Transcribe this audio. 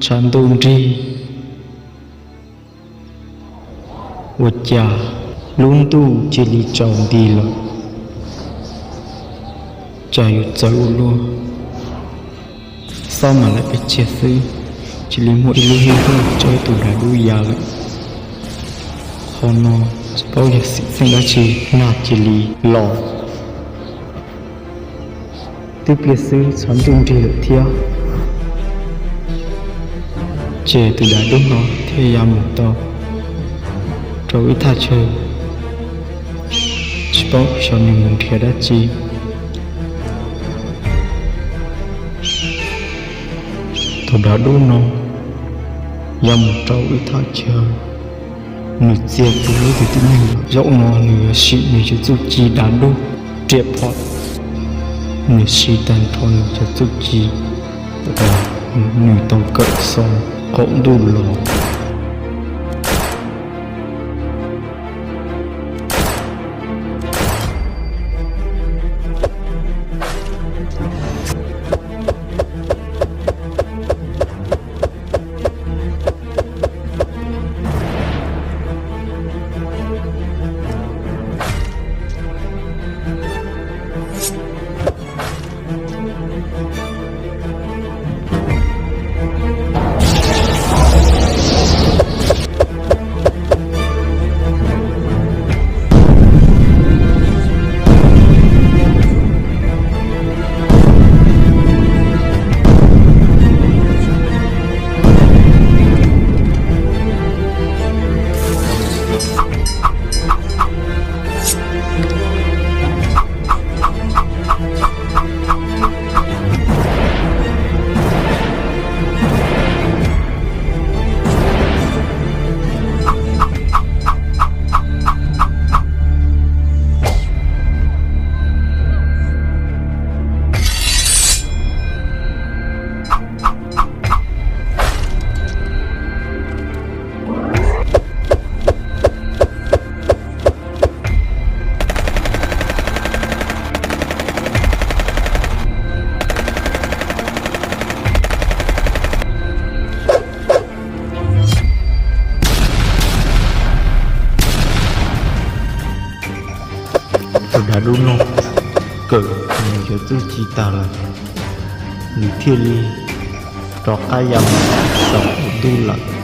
Tshav ntuj nrig, ua cas lub ntuj cia li tsaus nti lawm, cas yuav txawv ua luaj. Xob mam li pes tsawg xwb, cia li muaj ib lub hib hwj tsawb tus dav dub ya lawm. Qhov no tsis paub yog xwm txheej dab tsi, nag cia li los. Tib pliag xwb tshav ntuj nrig lawm thiab, ces tus dav dub no thiaj ya mus tau rau ib thaj chaw, tsis paub xyov nws mus nrhiav dab tsi. Tus dav dub no ya mus rau ib thaj chaw, nws txia tus lub tib neeg. Zaum no nws yuav siv nws cov txuj ci dav dub riam phom, nws siv tag nrho nws cov txuj ci uas nws tau kawm xyoo qaum ntuj los. Tus dav dub no kawm nws cov txuj ci tag lawm, nws thiaj li rov qab ya mus saum ntuj lawm.